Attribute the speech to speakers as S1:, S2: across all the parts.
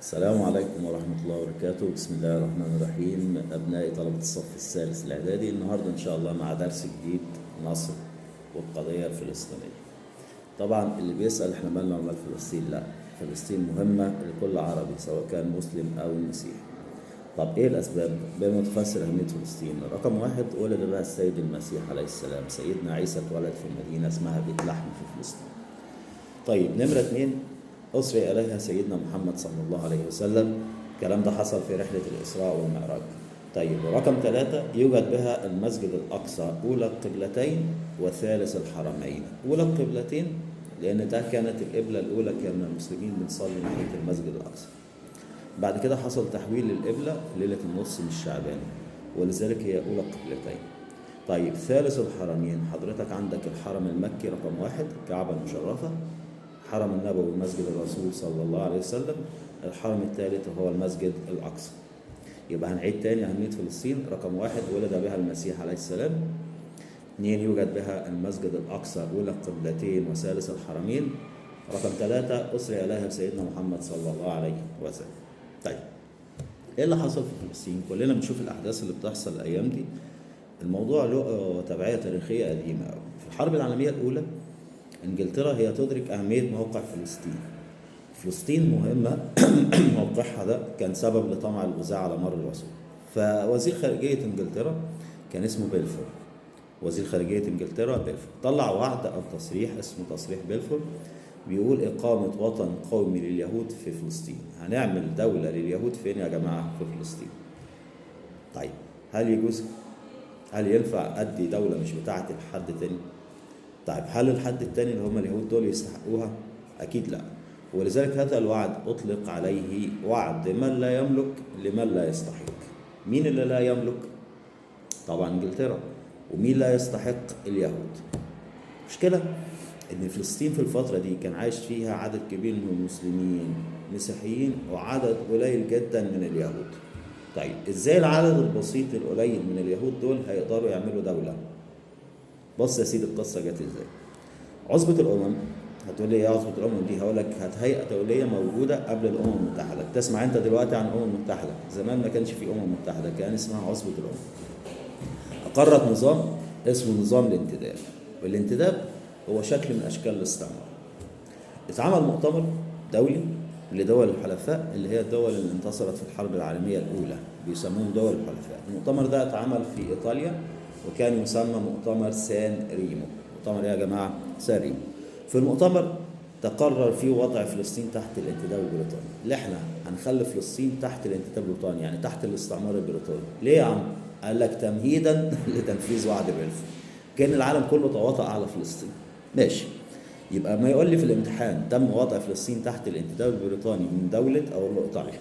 S1: السلام عليكم ورحمة الله وبركاته. بسم الله الرحمن الرحيم. أبنائي طلبة الصف الثالث الإعدادي، النهاردة إن شاء الله مع درس جديد، مصر والقضية الفلسطينية. طبعا اللي بيسأل إحنا مالنا ومال فلسطين؟ لا، فلسطين مهمة لكل عربي سواء كان مسلم أو مسيحي. طب إيه الأسباب؟ بما تفسر أهمية فلسطين. رقم واحد، ولد بها السيد المسيح عليه السلام، سيدنا عيسى اتولد في مدينة اسمها بيت لحم في فلسطين. طيب نمرة اتنين، أسري إليها سيدنا محمد صلى الله عليه وسلم، الكلام ده حصل في رحلة الإسراء والمعراج. طيب رقم ثلاثة، يوجد بها المسجد الأقصى أولى القبلتين وثالث الحرمين. أولى القبلتين لأن ده كانت القبلة الأولى، كان المسلمين بنصلي ناحية المسجد الأقصى. بعد كده حصل تحويل للقبلة ليلة النص من شعبان، ولذلك هي أولى القبلتين. طيب ثالث الحرمين، حضرتك عندك الحرم المكي رقم واحد، الكعبة المشرفة، حرم النبوي مسجد الرسول صلى الله عليه وسلم، الحرم الثالث هو المسجد الأقصى. يبقى هنعيد تاني أهمية فلسطين. رقم واحد، ولد بها المسيح عليه السلام. اثنين، يوجد بها المسجد الأقصى أولى القبلتين وثالث الحرمين. رقم ثلاثة، أسري إليها سيدنا محمد صلى الله عليه وسلم. طيب إيه اللي حصل في فلسطين؟ كلنا بنشوف الأحداث اللي بتحصل الأيام دي، الموضوع له تبعية تاريخية قديمة أوي. في الحرب العالمية الأولى انجلترا هي تدرك أهمية موقع فلسطين. فلسطين مهمة، موقعها ده كان سبب لطمع الغزاة على مر العصور. فوزير خارجية انجلترا كان اسمه بيلفور، وزير خارجية انجلترا بيلفور طلع وعد أو تصريح اسمه تصريح بيلفور، بيقول إقامة وطن قومي لليهود في فلسطين. هنعمل دولة لليهود فين يا جماعة؟ في فلسطين. طيب هل يجوز؟ هل ينفع أدي دولة مش بتاعتي لحد تاني؟ طيب هل الحد التاني اللي هم اليهود دول يستحقوها؟ أكيد لا. ولذلك هذا الوعد أطلق عليه وعد من لا يملك لمن لا يستحق. مين اللي لا يملك؟ طبعا انجلترا. ومين لا يستحق؟ اليهود. مشكلة إن فلسطين في الفترة دي كان عايش فيها عدد كبير من المسلمين مسيحيين وعدد قليل جدا من اليهود. طيب إزاي العدد البسيط القليل من اليهود دول هيقدروا يعملوا دولة؟ بص يا سيدي القصة جت ازاي. عصبة الأمم، هتقول لي ايه عصبة الأمم دي؟ هقول لك هات هيئة دولية موجودة قبل الأمم المتحدة. تسمع أنت دلوقتي عن الأمم المتحدة، زمان ما كانش في أمم متحدة، كان اسمها عصبة الأمم. أقرت نظام اسمه نظام الانتداب، والانتداب هو شكل من أشكال الاستعمار. اتعمل مؤتمر دولي لدول الحلفاء اللي هي الدول اللي انتصرت في الحرب العالمية الأولى، بيسموهم دول الحلفاء. المؤتمر ده اتعمل في إيطاليا وكان يسمى مؤتمر سان ريمو. مؤتمر يا جماعة سان ريمو. في المؤتمر تقرر فيه وضع فلسطين تحت الانتداب البريطاني. اللي احنا هنخلي فلسطين تحت الانتداب البريطاني، يعني تحت الاستعمار البريطاني. ليه يا عم؟ قال لك تمهيدا لتنفيذ وعد بلفور. كان العالم كله تواطأ على فلسطين. ماشي، يبقى ما يقول لي في الامتحان تم وضع فلسطين تحت الانتداب البريطاني من دولة، أقول له إيطاليا.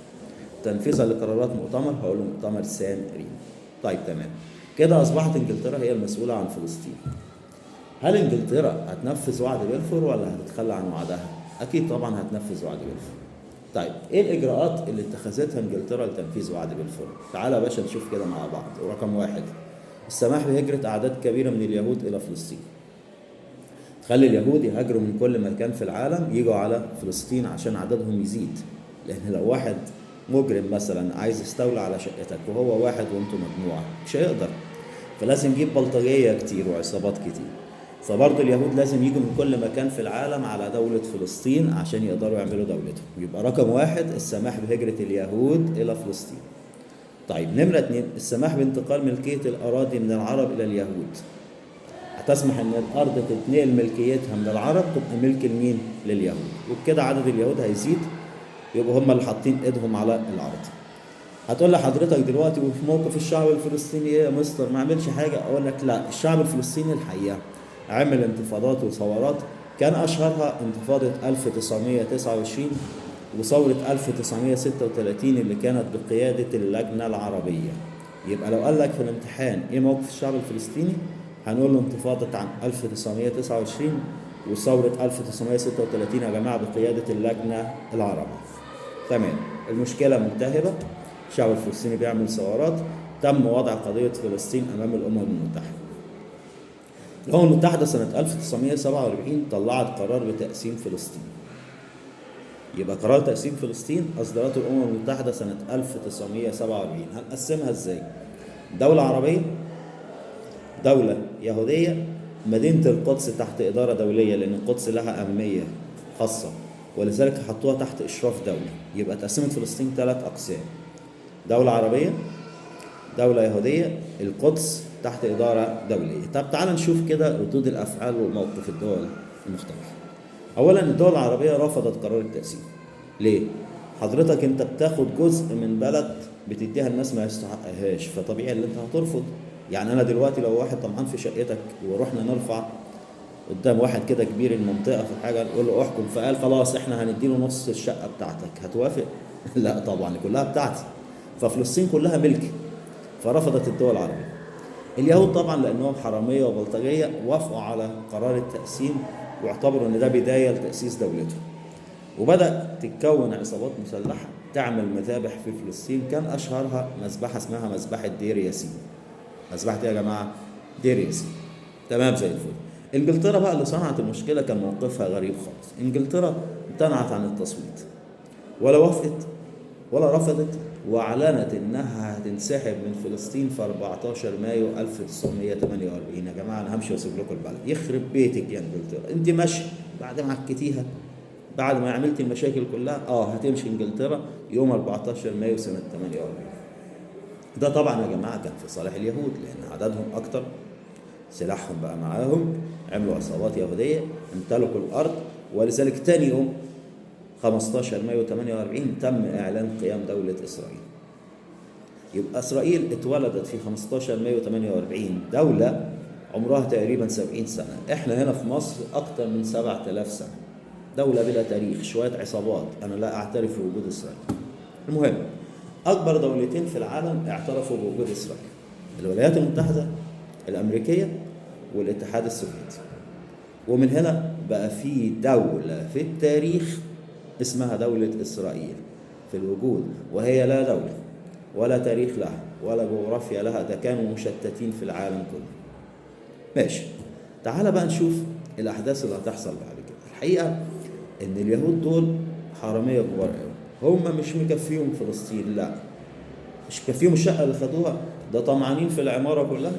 S1: تنفيذا لقرارات مؤتمر، هقول له مؤتمر سان ريمو. طيب تمام كده أصبحت إنجلترا هي المسؤولة عن فلسطين. هل إنجلترا هتنفذ وعد بلفور ولا هتتخلى عن وعدها؟ أكيد طبعا هتنفذ وعد بلفور. طيب إيه الإجراءات اللي اتخذتها إنجلترا لتنفيذ وعد بلفور؟ تعالى يا باشا نشوف كده مع بعض. ورقم واحد، السماح بهجرة أعداد كبيرة من اليهود إلى فلسطين. تخلي اليهود يهاجروا من كل مكان في العالم يجوا على فلسطين عشان عددهم يزيد. لأن لو واحد مجرم مثلا عايز يستولى على شقتك وهو واحد وانتم مجموعة مش هيقدر، فلازم يجيب بلطجية كتير وعصابات كتير. فبرضه اليهود لازم يجوا من كل مكان في العالم على دولة فلسطين عشان يقدروا يعملوا دولتهم. يبقى رقم واحد السماح بهجرة اليهود إلى فلسطين. طيب نمرة اتنين، السماح بانتقال ملكية الأراضي من العرب إلى اليهود. هتسمح إن الأرض تتنقل ملكيتها من العرب تبقى ملك لمين؟ لليهود. وبكده عدد اليهود هيزيد، يبقى هم اللي حاطين ايدهم على الارض. هتقول لحضرتك دلوقتي وفي موقف الشعب الفلسطيني ايه يا مستر؟ ما عملش حاجة. اقول لك لا، الشعب الفلسطيني الحقيقة عمل انتفاضات وثورات، كان اشهرها انتفاضة 1929 وثوره 1936 اللي كانت بقيادة اللجنة العربية. يبقى لو قال لك في الامتحان ايه موقف الشعب الفلسطيني، هنقول له انتفاضة عام 1929 وثوره 1936 يا جماعة بقيادة اللجنة العربية. تمام، المشكلة ملتهبة، الشعب الفلسطيني بيعمل ثورات، تم وضع قضية فلسطين أمام الأمم المتحدة. الأمم المتحدة سنة 1947 طلعت قرار بتقسيم فلسطين. يبقى قرار تقسيم فلسطين أصدرته الأمم المتحدة سنة 1947. هنقسمها إزاي؟ دولة عربية، دولة يهودية، مدينة القدس تحت إدارة دولية لأن القدس لها أهمية خاصة ولذلك حطوها تحت إشراف دولي. يبقى تقسيمة فلسطين 3 أقسام: دولة عربية، دولة يهودية، القدس تحت إدارة دولية. طب تعال نشوف كده ردود الأفعال وموقف الدول المختلفة. أولا الدول العربية رفضت قرار التقسيم. ليه؟ حضرتك أنت بتاخد جزء من بلد بتديها الناس ما يستحقهاش، فطبيعي اللي أنت هترفض. يعني أنا دلوقتي لو واحد طمعان في شقتك ورحنا نرفع قدام واحد كده كبير المنطقة في حاجة نقول له احكم، فقال خلاص احنا هنديله نص الشقة بتاعتك، هتوافق؟ لا طبعا، كلها بتاعتي. ففلسطين كلها ملكي، فرفضت الدول العربية. اليهود طبعا لأنهم حرامية وبلطجية وافقوا على قرار التقسيم واعتبروا ان ده بداية لتأسيس دولتهم. وبدأ تتكون عصابات مسلحة تعمل مذابح في فلسطين، كان أشهرها مذبحة اسمها مذبحة دير ياسين. مذبحة يا جماعة دير ياسين. تمام زي الفل. انجلترا بقى اللي صنعت المشكلة كان موقفها غريب خالص. انجلترا امتنعت عن التصويت، ولا وافقت ولا رفضت، واعلنت انها هتنسحب من فلسطين في 14 مايو 1948. يا جماعة انا همشي واسيب لكم البلد. يخرب بيتك يا انجلترا، انت ماشي بعد ما عكتيها، بعد ما عملت المشاكل كلها، هتمشي انجلترا يوم 14 مايو سنة 48. ده طبعا يا جماعة كان في صالح اليهود لان عددهم اكتر، سلاحهم بقى معاهم، عملوا عصابات يهودية، امتلكوا الارض. ولذلك تاني يوم 15 مايو 48 تم إعلان قيام دولة إسرائيل. يبقى إسرائيل اتولدت في 15 مايو 48، دولة عمرها تقريبا 70 سنة. إحنا هنا في مصر أكتر من 7000 سنة، دولة بلا تاريخ، شوية عصابات. أنا لا أعترف بوجود إسرائيل. المهم أكبر دولتين في العالم اعترفوا بوجود إسرائيل، الولايات المتحدة الأمريكية والاتحاد السوفيتي. ومن هنا بقى في دولة في التاريخ اسمها دولة إسرائيل في الوجود، وهي لا دولة ولا تاريخ لها ولا جغرافيا لها، ده كانوا مشتتين في العالم كله. ماشي، تعال بقى نشوف الأحداث اللي هتحصل بعد كده. الحقيقة إن اليهود دول حرامية كبار قوي، هم مش مكفيهم فلسطين، لا مش مكفيهم الشقة اللي خدوها، ده طمعانين في العمارة كلها،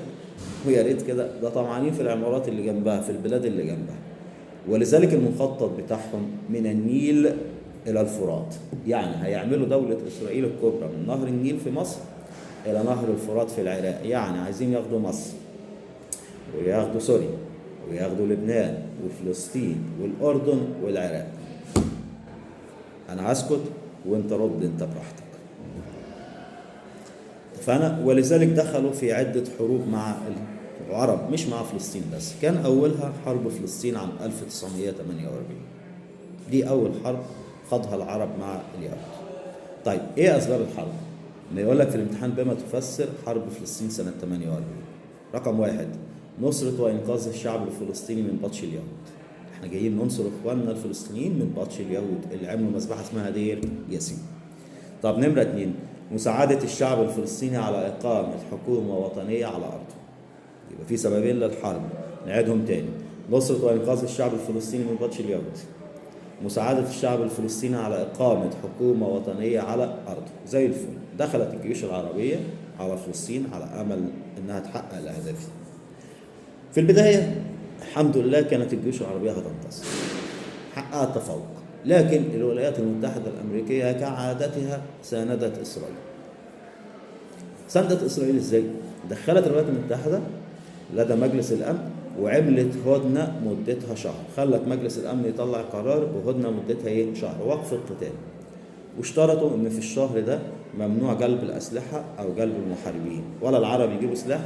S1: ويا ريت كده، ده طمعانين في العمارات اللي جنبها، في البلاد اللي جنبها. ولذلك المخطط بتاعهم من النيل إلى الفرات، يعني هيعملوا دولة إسرائيل الكبرى من نهر النيل في مصر إلى نهر الفرات في العراق. يعني عايزين ياخدوا مصر وياخدوا سوريا وياخدوا لبنان وفلسطين والأردن والعراق. أنا هسكت وانت رد انت براحتك. فأنا ولذلك دخلوا في عدة حروب مع العرب، مش مع فلسطين بس. كان أولها حرب فلسطين عام 1948، دي أول حرب خاضها العرب مع اليهود. طيب إيه أسباب الحرب؟ ما يقول لك في الامتحان بما تفسر حرب فلسطين سنة 48. رقم 1، نصرة وإنقاذ الشعب الفلسطيني من بطش اليهود. احنا جايين ننصر إخواننا الفلسطينيين من بطش اليهود اللي عملوا مذبحة اسمها دير ياسين. طب نمرة 2، مساعدة الشعب الفلسطيني على إقامة حكومة وطنية على أرضه. يبقى في سببين للحرب، نعيدهم تاني: نصرة وإنقاذ الشعب الفلسطيني من بطش اليهود، مساعدة الشعب الفلسطيني على إقامة حكومة وطنية على أرضه. زي الفل. دخلت الجيوش العربية على فلسطين على أمل إنها تحقق الأهداف دي. في البداية الحمد لله كانت الجيوش العربية هتنتصر، حققت تفوق، لكن الولايات المتحدة الأمريكية كعادتها ساندت إسرائيل. ساندت إسرائيل إزاي؟ دخلت الولايات المتحدة لدى مجلس الأمن وعملت هدنة مدتها شهر، خلت مجلس الأمن يطلع قرار بهدنة مدتها إيه؟ شهر، وقف القتال. واشترطوا إن في الشهر ده ممنوع جلب الأسلحة أو جلب المحاربين، ولا العرب يجيبوا سلاح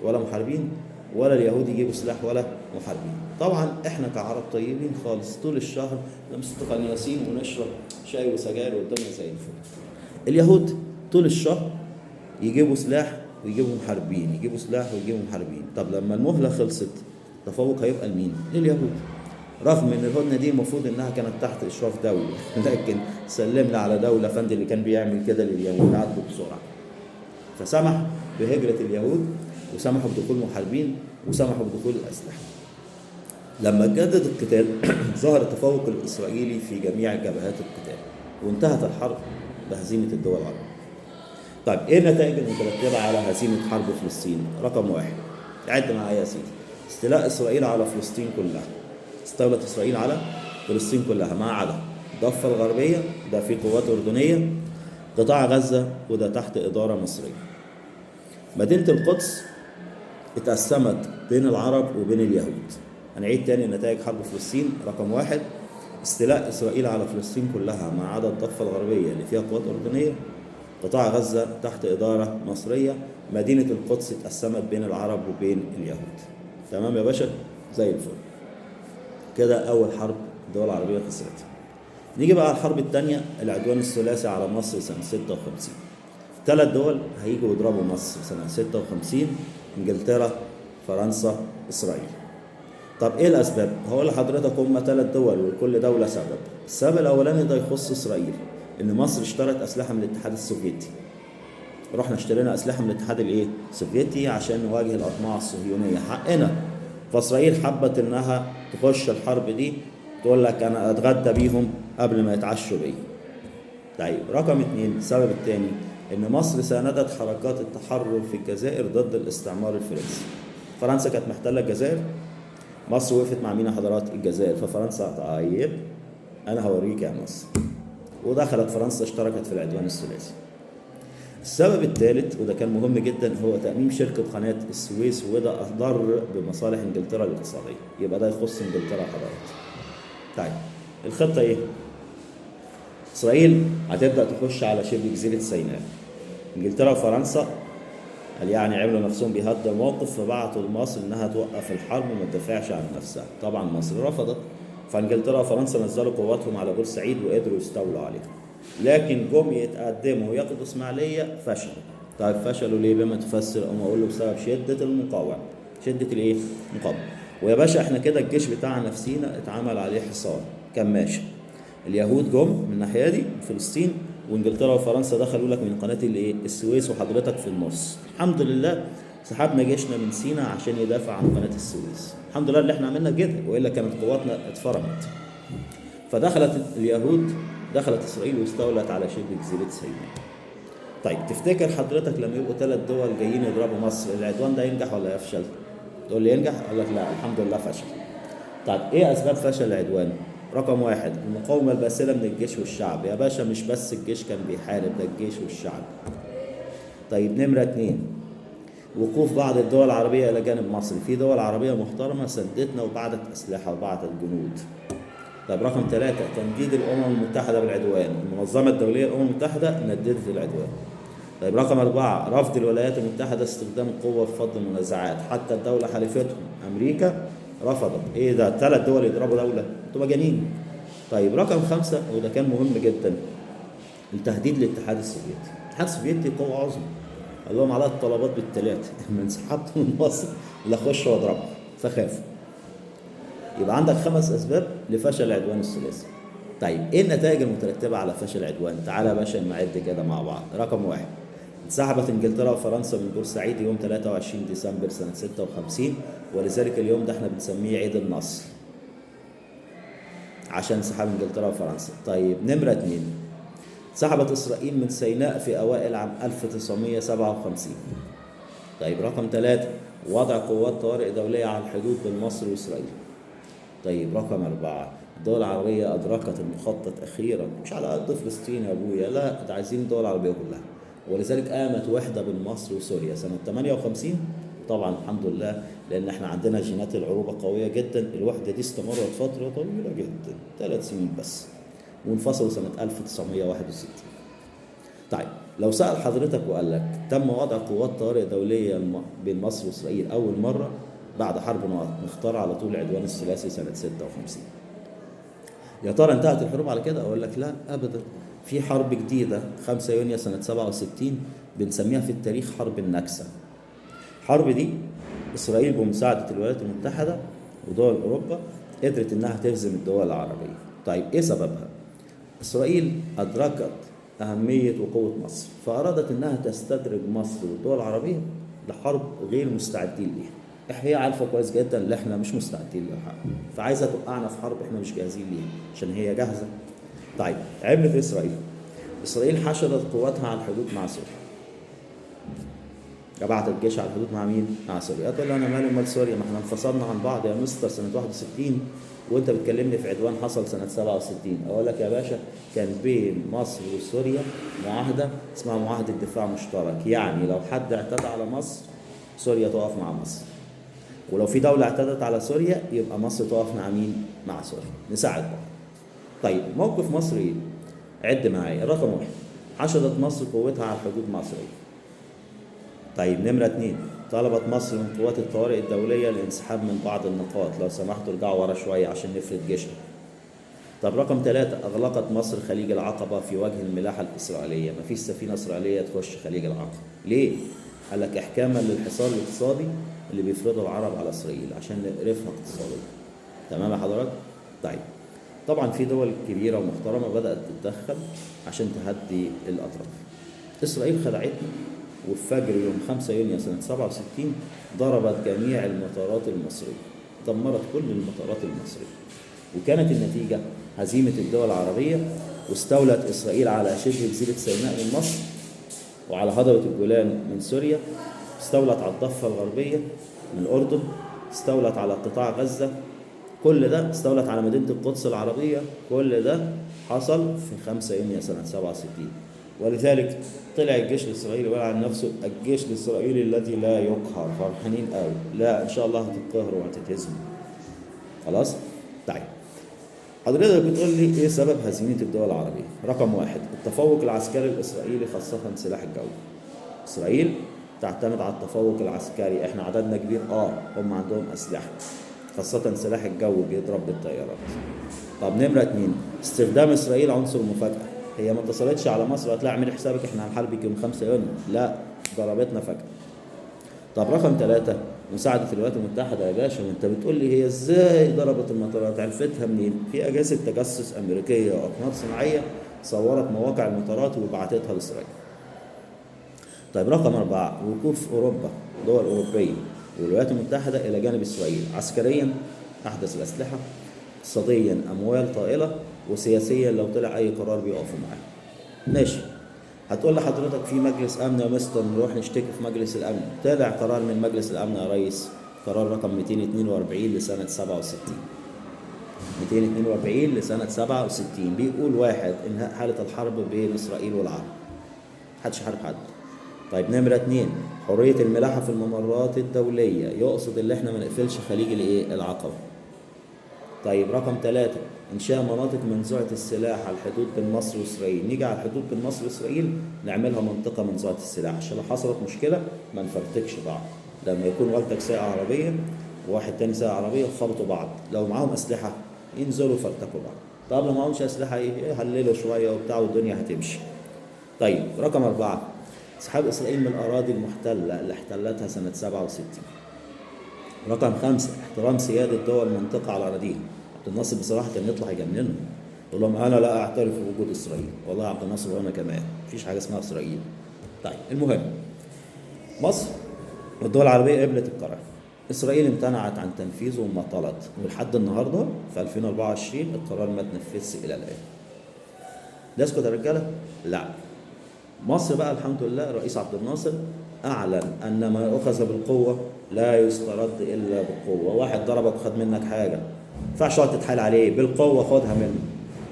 S1: ولا محاربين، ولا اليهود يجيبوا سلاح ولا محاربين. طبعا احنا كعرب طيبين خالص، طول الشهر نمسك قنياصين ونشرب شاي وسجاير والدنيا زي الفل. اليهود طول الشهر يجيبوا سلاح ويجيبوا محاربين، يجيبوا سلاح ويجيبوا محاربين. طب لما المهلة خلصت التفوق هيبقى لمين؟ لليهود. رغم ان الهدنة دي المفروض انها كانت تحت اشراف دولي، لكن سلمنا على دولة فند اللي كان بيعمل كده لليهود، عدوا بسرعة. فسمح بهجرة اليهود وسمحوا بدخول محاربين وسمحوا بدخول الأسلحة. لما اتجدد القتال ظهر التفوق الإسرائيلي في جميع جبهات القتال، وانتهت الحرب بهزيمة الدول العربية. طيب ايه النتائج المترتبة على هزيمة حرب فلسطين؟ رقم 1، عد معايا يا سيدي، استيلاء إسرائيل على فلسطين كلها. استولت إسرائيل على فلسطين كلها ما عدا الضفة الغربية، ده في قوات أردنية، قطاع غزة وده تحت إدارة مصرية. مدينة القدس اتقسمت بين العرب وبين اليهود. هنعيد تاني نتائج حرب فلسطين. رقم 1، استيلاء إسرائيل على فلسطين كلها ما عدا الضفة الغربية اللي فيها قوات أردنية، قطاع غزة تحت إدارة مصرية، مدينة القدس اتقسمت بين العرب وبين اليهود. تمام يا باشا؟ زي الفل. كده أول حرب الدول العربية خسرتها. نيجي بقى على الحرب الثانية، العدوان الثلاثي على مصر سنة 56. 3 دول هيجوا يضربوا مصر سنة 56، إنجلترا، فرنسا، إسرائيل. طب إيه الأسباب؟ هقول لحضرتك هما 3 دول ولكل دولة سبب. السبب الأولاني ده يخص إسرائيل، إن مصر اشترت أسلحة من الاتحاد السوفيتي. رحنا اشترينا أسلحة من الاتحاد الإيه؟ السوفيتي عشان نواجه الأطماع الصهيونية، حقنا. فإسرائيل حبت إنها تخش الحرب دي، تقول لك أنا أتغدى بيهم قبل ما يتعشوا بيا. طيب رقم 2، السبب الثاني إن مصر ساندت حركات التحرر في الجزائر ضد الاستعمار الفرنسي. فرنسا كانت محتلة الجزائر، مصر وقفت مع مين يا حضرات؟ الجزائر. ففرنسا طيب أنا هوريك يا مصر، ودخلت فرنسا اشتركت في العدوان الثلاثي. السبب الثالث وده كان مهم جدا، هو تأميم شركة قناة السويس، وده أضر بمصالح إنجلترا الاقتصادية. يبقى ده يخص إنجلترا حضرات. طيب الخطة إيه؟ إسرائيل هتبدأ تخش على شبه جزيرة سيناء. إنجلترا وفرنسا قال يعني عملوا نفسهم بيهدوا الموقف، فبعتوا لمصر إنها توقف الحرب وما تدافعش عن نفسها. طبعا مصر رفضت، فإنجلترا وفرنسا نزلوا قواتهم على بورسعيد وقدروا يستولوا عليها. لكن جم يتقدموا وياخدوا اسماعيليه فشلوا. طيب فشلوا ليه؟ بما تفسر؟ أقوم أقول له بسبب شدة المقاومة. شدة الإيه؟ المقاومة. ويا باشا احنا كده الجيش بتاعنا في سينا اتعمل عليه حصار، كان ماشي. اليهود جم من الناحية دي فلسطين، وانجلترا وفرنسا دخلوا لك من قناة الايه؟ السويس، وحضرتك في النص. الحمد لله سحبنا جيشنا من سينا عشان يدافع عن قناة السويس. الحمد لله اللي احنا عملنا كده، والا كانت قواتنا اتفرمت. فدخلت اليهود، دخلت اسرائيل واستولت على شبه جزيرة سيناء. طيب تفتكر حضرتك لما يبقوا 3 دول جايين يضربوا مصر، العدوان ده ينجح ولا يفشل؟ تقول لي ينجح؟ اقول لك لا، الحمد لله فشل. طيب ايه اسباب فشل العدوان؟ رقم 1، المقاومة الباسلة من الجيش والشعب. يا باشا مش بس الجيش كان بيحارب، ده الجيش والشعب. طيب نمرة 2، وقوف بعض الدول العربية إلى جانب مصر. في دول عربية محترمة سدتنا وبعتت أسلحة وبعتت جنود. طيب رقم 3، تنديد الأمم المتحدة بالعدوان. المنظمة الدولية للأمم المتحدة نددت العدوان. طيب رقم 4، رفض الولايات المتحدة استخدام القوة في فض المنازعات. حتى الدولة حليفتهم أمريكا رفضت. إيه ده؟ 3 دول يضربوا دولة؟ أنتوا مجانين. طيب رقم 5، وده كان مهم جدا، التهديد للاتحاد السوفيتي. الاتحاد السوفيتي قوة عظمى، قال لهم على الطلبات بالثلاثة، ما انسحبت من مصر لا اخش واضربها، فخافوا. يبقى عندك 5 أسباب لفشل العدوان الثلاثي. طيب إيه النتائج المترتبة على فشل العدوان؟ تعالى يا باشا نعد كده مع بعض. رقم 1، انسحبت انجلترا وفرنسا من بورسعيد يوم 23 ديسمبر سنة 56، ولذلك اليوم ده احنا بنسميه عيد النصر عشان انسحاب انجلترا وفرنسا. طيب نمرة 2، انسحبت اسرائيل من سيناء في اوائل عام 1957. طيب رقم 3، وضع قوات طوارئ دولية على الحدود بين مصر واسرائيل. طيب رقم 4، الدول العربية أدركت المخطط أخيرا، مش على قد فلسطين يا أبويا، لا ده عايزين الدول العربية كلها. ولذلك قامت وحدة بين مصر وسوريا سنة 58. طبعا الحمد لله لأن احنا عندنا جينات العروبة قوية جدا، الوحدة دي استمرت فترة طويلة جدا، 3 سنين بس، وانفصلوا سنة 1961. طيب لو سأل حضرتك وقال لك تم وضع قوات طوارئ دولية بين مصر وإسرائيل أول مرة بعد حرب نختار على طول العدوان الثلاثي سنة 56. يا ترى انتهت الحروب على كده؟ أقول لك لا أبدا، في حرب جديدة 5 يونيو سنة 67 بنسميها في التاريخ حرب النكسة. الحرب دي إسرائيل بمساعدة الولايات المتحدة ودول أوروبا قدرت إنها تهزم الدول العربية. طيب إيه سببها؟ إسرائيل أدركت أهمية وقوة مصر، فأرادت إنها تستدرج مصر والدول العربية لحرب غير مستعدين ليها. هي عارفه كويس جدا ان احنا مش مستعدين للحرب، فعايزه توقعنا في حرب احنا مش جاهزين ليها عشان هي جاهزة. طيب عملت اسرائيل، اسرائيل حشدت قواتها على الحدود مع سوريا. بعتت الجيش على الحدود مع مين؟ مع سوريا. تقول له انا مالي ومال سوريا، ما احنا انفصلنا عن بعض يا مستر سنة 61 وانت بتكلمني في عدوان حصل سنة 67. اقول لك يا باشا كان بين مصر وسوريا معاهدة اسمها معاهدة دفاع مشترك، يعني لو حد اعتدى على مصر سوريا تقف مع مصر، ولو في دولة اعتدت على سوريا يبقى مصر تقف مع مين؟ مع سوريا، نساعد بعض. طيب موقف مصر ايه؟ عد معايا. رقم واحد، حشدت مصر قوتها على الحدود مع سوريا. طيب نمرة 2، طلبت مصر من قوات الطوارئ الدولية الانسحاب من بعض النقاط، لو سمحتوا ارجعوا ورا شوية عشان نفرد جيشنا. طب رقم 3، أغلقت مصر خليج العقبة في وجه الملاحة الإسرائيلية، مفيش سفينة إسرائيلية تخش خليج العقبة. ليه؟ قال لك إحكاما للحصار الاقتصادي اللي بيفرضه العرب على إسرائيل عشان نقرفها اقتصاديا. تمام يا حضرات؟ طيب طبعا في دول كبيرة ومحترمة بدأت تتدخل عشان تهدي الأطراف. إسرائيل خدعتنا، وفي فجر يوم 5 يونيو سنة 67 ضربت جميع المطارات المصرية، دمرت كل المطارات المصرية، وكانت النتيجة هزيمة الدول العربية، واستولت إسرائيل على شبه جزيرة سيناء من مصر، وعلى هضبة الجولان من سوريا، استولت على الضفة الغربية من الأردن، استولت على قطاع غزة، كل ده استولت على مدينة القدس العربية، كل ده حصل في 5 يونيو سنة 67. ولذلك طلع الجيش الإسرائيلي وقال عن نفسه الجيش الإسرائيلي الذي لا يقهر، فرحانين قوي، لا إن شاء الله هتتقهروا وهتتهزموا. خلاص؟ طيب حضرتك بتقول لي إيه سبب هزيمة الدول العربية؟ رقم 1، التفوق العسكري الإسرائيلي خاصة سلاح الجو. إسرائيل تعتمد على التفوق العسكري، إحنا عددنا كبير، هم عندهم أسلحة خاصة سلاح الجو بيضرب بالطيارات. طب نمرة 2، استخدام إسرائيل عنصر مفاجأة، هي ما اتصلتش على مصر وقالت لها اعملي حسابك احنا هنحاربك يوم 5 يونيو، لا ضربتنا فجأة. طب رقم 3، مساعدة الولايات المتحدة يا باشا، وانت بتقول لي هي ازاي ضربت المطارات؟ عرفتها منين؟ في أجهزة تجسس أمريكية وأقمار صناعية صورت مواقع المطارات وبعتتها لإسرائيل. طيب رقم 4، وقوف أوروبا، دول أوروبية والولايات المتحدة إلى جانب إسرائيل عسكريا أحدث الأسلحة، اقتصاديا أموال طائلة، وسياسيا لو طلع أي قرار بيقفوا معاه. ماشي، هتقول لحضرتك في مجلس أمن يا مستر، نروح نشتكي في مجلس الأمن. طلع قرار من مجلس الأمن يا ريس، قرار رقم 242 لسنة 67. 242 لسنة 67 بيقول 1، إنهاء حالة الحرب بين إسرائيل والعرب، محدش حارب حد. طيب نمرة 2، حرية الملاحة في الممرات الدولية، يقصد اللي احنا ما نقفلش خليج الايه؟ العقبة. طيب رقم 3، إنشاء مناطق منزوعة السلاح على الحدود بين مصر وإسرائيل. نيجي على الحدود بين مصر وإسرائيل نعملها منطقة منزوعة السلاح عشان لو حصلت مشكلة ما نفرتكش بعض. لما يكون والدك سايق عربية وواحد تاني سايق عربية وخبطوا بعض، لو معاهم أسلحة ينزلوا يفرتكوا بعض، طب لو معاهمش أسلحة إيه؟ هللوا شوية وبتاع والدنيا هتمشي. طيب رقم 4، انسحاب إسرائيل من الأراضي المحتلة اللي احتلتها سنة 67. رقم 5، احترام سيادة دول المنطقة على أراضيها. عبد الناصر بصراحة كان يطلع يجننهم، يقول لهم أنا لا أعترف بوجود إسرائيل. والله يا عبد الناصر وأنا كمان، مفيش حاجة اسمها إسرائيل. طيب المهم مصر والدول العربية قبلت القرار، إسرائيل امتنعت عن تنفيذه وما طلت، ولحد النهاردة في 2024 القرار ما تنفذش إلى الآن. ده اسكت يا رجالة؟ لا. مصر بقى الحمد لله الرئيس عبد الناصر أعلن أن ما أخذ بالقوة لا يسترد إلا بالقوة. واحد ضربك وخد منك حاجة، ما ينفعش تقعد تتحايل عليه، بالقوة خدها منه.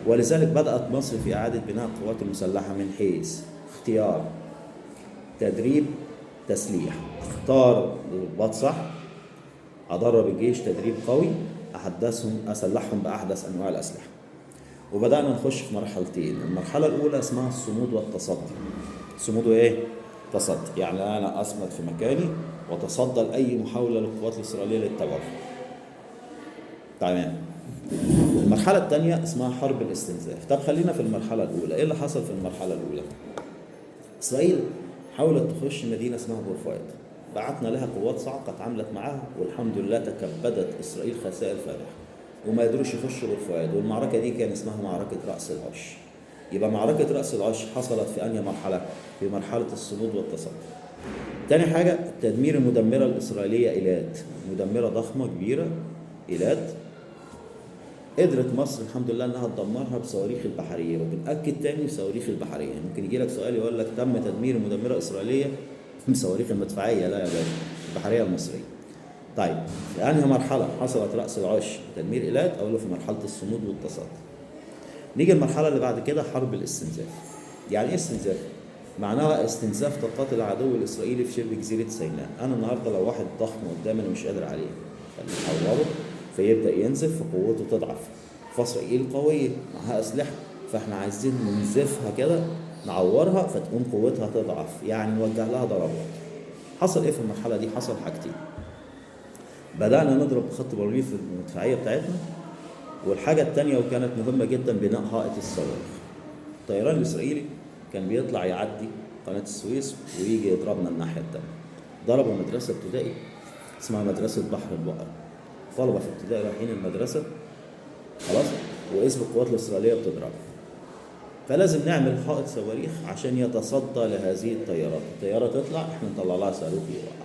S1: ولذلك بدأت مصر في إعادة بناء القوات المسلحة من حيث اختيار، تدريب، تسليح. اختار ضباط صح، أدرب الجيش تدريب قوي، أحدثهم، أسلحهم بأحدث أنواع الأسلحة. وبدأنا نخش في مرحلتين. المرحلة الأولى اسمها الصمود والتصدي. الصمود وإيه؟ تصدي، يعني أنا أصمد في مكاني وتصدى لأي محاولة للقوات الإسرائيلية للتوغل. تمام. المرحلة الثانية اسمها حرب الاستنزاف. طب خلينا في المرحلة الأولى. إيه اللي حصل في المرحلة الأولى؟ إسرائيل حاولت تخش مدينة اسمها بورفؤاد، بعتنا لها قوات صاعقة اتعاملت معاها، والحمد لله تكبدت إسرائيل خسائر فادحة وما قدروش يخشوا بورفؤاد. والمعركة دي كان اسمها معركة رأس العش. يبقى معركة رأس العش حصلت في أنهي مرحلة؟ في مرحلة الصمود والتصدي. تاني حاجة تدمير المدمرة الإسرائيلية إيلات، مدمرة ضخمة كبيرة إيلات، قدرت مصر الحمد لله انها تدمرها بصواريخ البحرية. وبنأكد تاني بصواريخ البحرية. ممكن يجي لك سؤال يقول لك تم تدمير المدمرة الإسرائيلية بصواريخ المدفعية، لا يا باشا، البحرية المصرية. طيب في انهي مرحلة حصلت رأس العش تدمير إيلات؟ أقول له في مرحلة الصمود والتصدي. نيجي المرحلة اللي بعد كده، حرب الاستنزاف. يعني ايه استنزاف؟ معناها استنزاف طاقات العدو الإسرائيلي في شبه جزيرة سيناء. أنا النهارده لو واحد ضخم قدامي أنا مش قادر عليه، فنحوره فيبدأ ينزف فقوته تضعف. فإسرائيل قوية معاها أسلحة، فإحنا عايزين ننزفها كده، نعورها فتقوم قوتها تضعف، يعني نوجه لها ضربات. حصل إيه في المرحلة دي؟ حصل حاجتين. بدأنا نضرب بخط بارليف في المدفعية بتاعتنا، والحاجة التانية وكانت مهمة جدا بناء حائط الصواريخ. الطيران الإسرائيلي كان بيطلع يعدي قناة السويس ويجي يضربنا الناحية التانية. ضربوا مدرسة ابتدائي اسمها مدرسة بحر البقر، طلبة في ابتدائي رايحين المدرسة خلاص، وإذ بالقوات الإسرائيلية بتضربهم. فلازم نعمل حائط صواريخ عشان يتصدى لهذه الطيارات، الطيارة تطلع احنا نطلع لها صاروخ يوقع.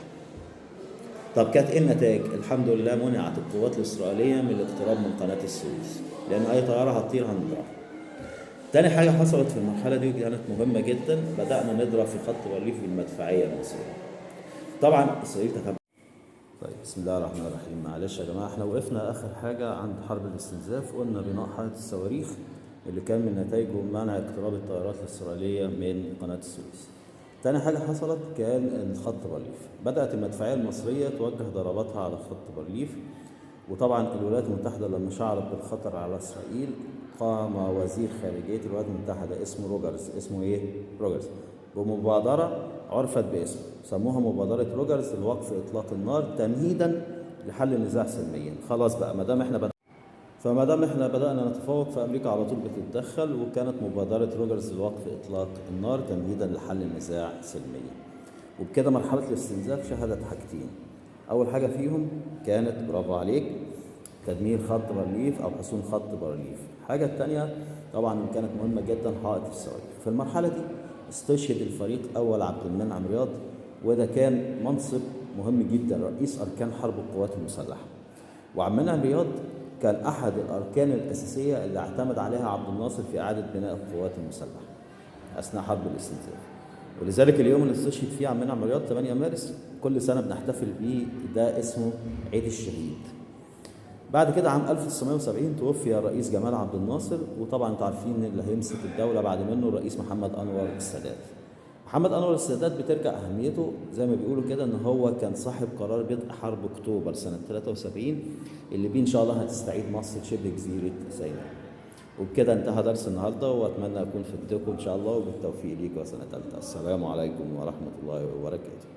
S1: طب كانت ايه النتائج؟ الحمد لله منعت القوات الإسرائيلية من الاقتراب من قناة السويس، لأن أي طيارة هتطير هنضربها. تاني حاجة حصلت في المرحلة دي وكانت مهمة جدا، بدأنا نضرب في خط بارليف بالمدفعية المصرية. طبعا إسرائيل تتبع. طيب بسم الله الرحمن الرحيم. معلش يا جماعة احنا وقفنا آخر حاجة عند حرب الاستنزاف، قلنا بناء حائط الصواريخ اللي كان من نتائجه منع اقتراب الطيارات الإسرائيلية من قناة السويس. تاني حاجة حصلت كان الخط بارليف، بدأت المدفعية المصرية توجه ضرباتها على خط بارليف. وطبعا الولايات المتحدة لما شعرت بالخطر على إسرائيل قام وزير خارجية الولايات المتحدة اسمه روجرز، اسمه ايه؟ روجرز، بمبادرة عرفت باسمه، سموها مبادرة روجرز لوقف إطلاق النار تمهيدا لحل النزاع سلميا. خلاص بقى ما دام احنا بدأنا نتفوق فأمريكا على طول بتتدخل، وكانت مبادرة روجرز لوقف إطلاق النار تمهيدا لحل النزاع سلميا. وبكده مرحلة الاستنزاف شهدت حاجتين. أول حاجة فيهم كانت برافو عليك تدمير خط بارليف أو حصون خط بارليف. الحاجة الثانية طبعا كانت مهمة جدا حائط الصواريخ. في المرحلة دي استشهد الفريق أول عبد المنعم رياض، وده كان منصب مهم جدا، رئيس أركان حرب القوات المسلحة. وعبد المنعم رياض كان أحد الأركان الأساسية اللي اعتمد عليها عبد الناصر في إعادة بناء القوات المسلحة أثناء حرب الاستنزاف. ولذلك اليوم اللي استشهد فيه عبد المنعم رياض 8 مارس كل سنة بنحتفل بيه، ده اسمه عيد الشهيد. بعد كده عام 1970 توفي الرئيس جمال عبد الناصر، وطبعا انتوا عارفين اللي هيمسك الدولة بعد منه الرئيس محمد أنور السادات. محمد أنور السادات بترجع أهميته زي ما بيقولوا كده إن هو كان صاحب قرار بدء حرب أكتوبر سنة 73 اللي بيه إن شاء الله هتستعيد مصر شبه جزيرة سيناء. وبكده انتهى درس النهارده، وأتمنى أكون فدتكم إن شاء الله، وبالتوفيق ليكم سنة ثالثة. السلام عليكم ورحمة الله وبركاته.